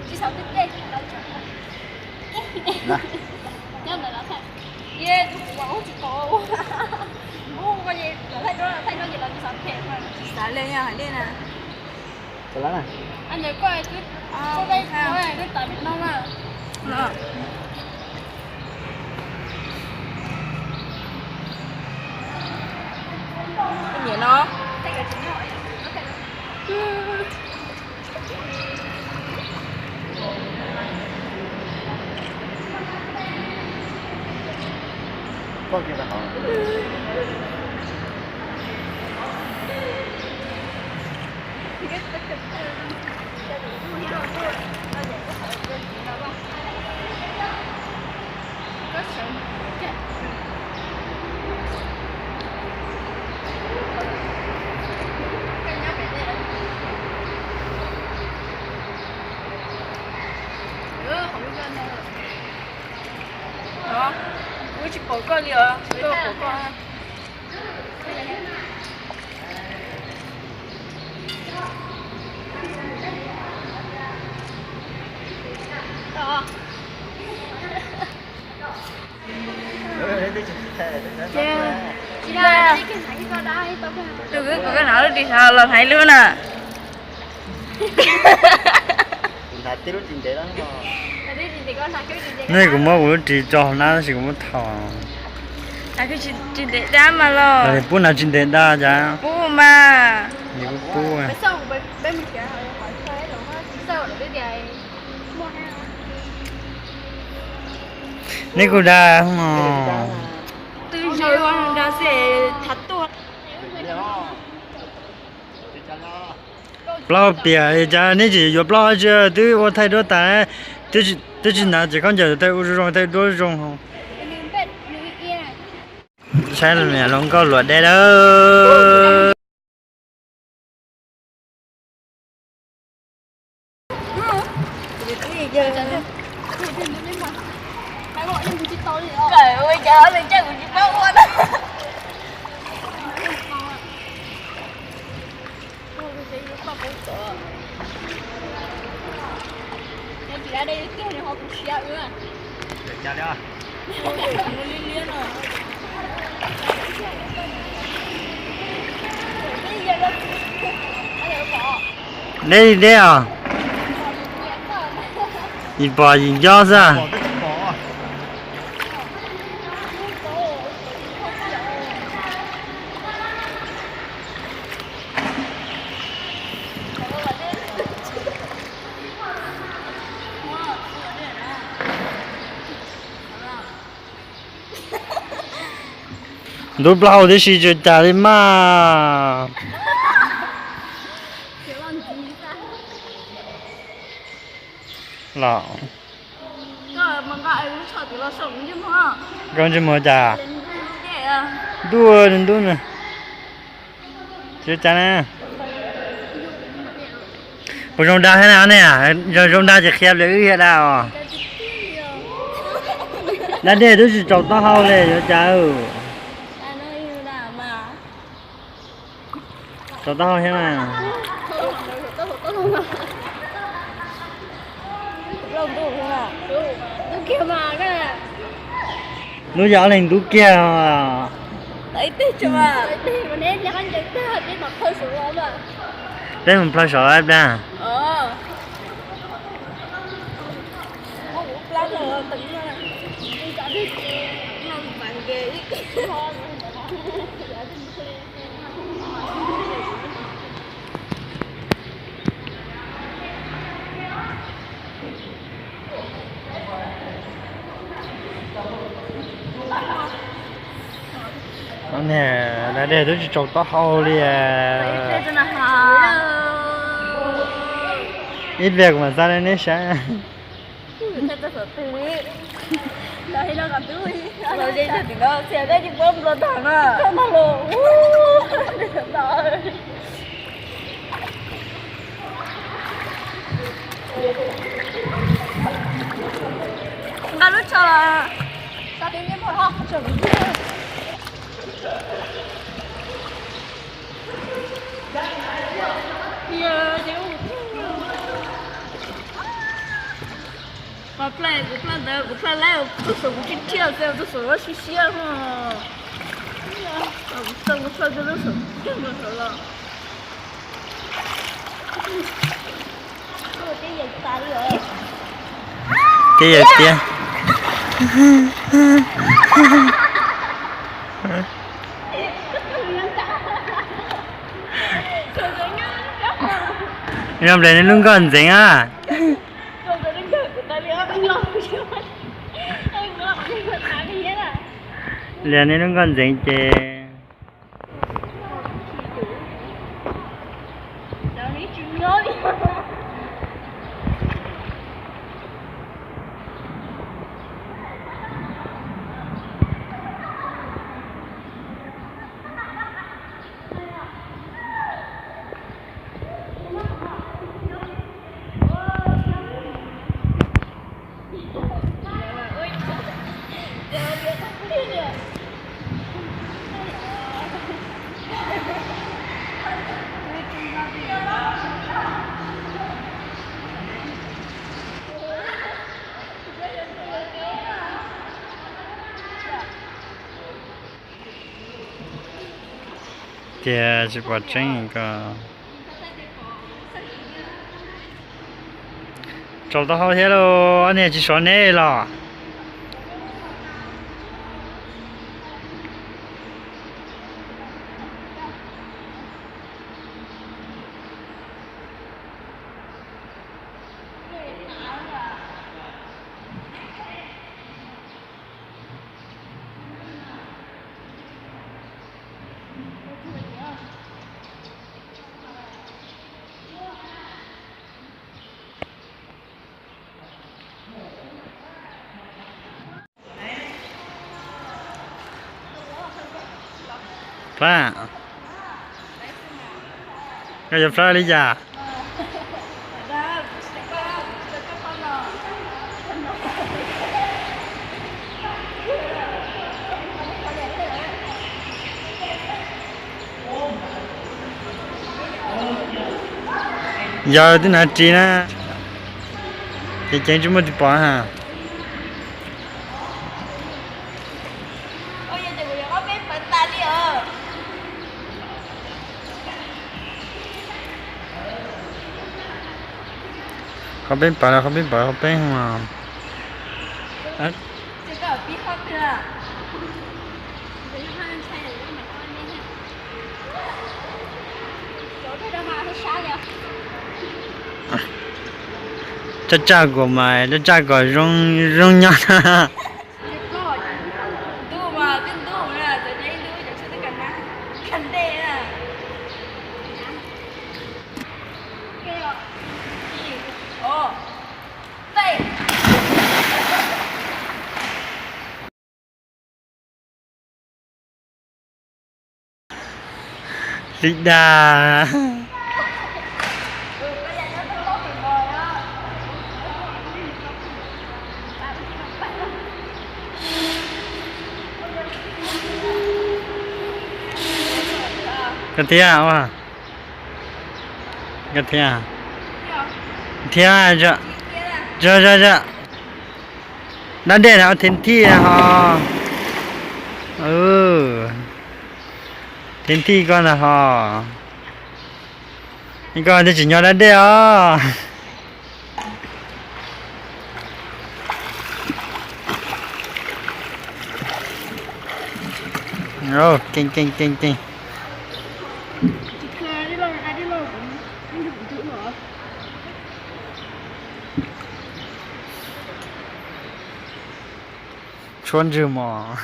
Tsis xav li, yog hais li na. Tsis xav li na. Nyiam no. Kuv tsis pom koj li os, koj pom koj. Tus kwv, kuv koj hnav lub ris los hnav ib lub na. Nej, kuv muab kuv lub ris tso hauv na, tab sis kuv muab thaum. Tsis ntev dab mas los. Pub hnav tsis ntev dab cas. Pub mas. Nws pub pub. Nej kuj dag os. Twb zoo dag xwb, thav tuaj. Plaub piam cas nej tsis yuav plaub tsi, twb ua thaij duab tas, twb tsis hnav ces khaub ncaws thaij ua zoo zoo, thaij duab zoo. Saib los nkauj luam deb lawm. Deb li deb os. Yim pom yim nco xwb. Ntub plaub hau tib si tsis cas li mas. Los. Nkauj ntsej muag cas? Ntuj, ntub na. Tsis cas na. Puas zoo dag thiab na ne? Zoo dag ces qhia li wb thiab dag os. Dab dej twb tsis tsaus taub hau li yuav cas. Tsaus taub hau thiab na. Ntub yog ob leeg ntub kiag. Peb mus plhaw saum ib pliag. Dab dej twb tsis tsaus taub hau li. Ib pliag kuv mam xa rau neb saib. Nqa lub tsho los. Yog ces Kuv plaj ntawd, kuv plaj lawm, tus saum kuv tib thiaj xwb, tus saum loj siab siab no. Kuv plaj, kuv plaj lub saum kiag mus saum los. Tib yam tiag. Nyob nplej neb lub nkoj ntxeev a. Lias neb lub nkoj ntxeev ces. Tiag tsis pom tseeb ko. Tsaus taub hau thiab lauj, ob niag tsis sov neb los. Plab, koj yuav plab li cas? Yog twb hnav ris na, ces ceev tsis muaj tus pom na. Qhov peb pom los qhov peb pom qhov peb os. Coj tsaj kom mas, coj tsaj kom zoo, zoo nyob na. Li dag. Koj thiab ua, koj thiab, thiab, zog zog zog. Dab dej na, thib thij ho. Thib thij koj ntag ho. Koj twb tsis nyob dab dej os. Keej keej keej keej. Tshuab ntswg mos.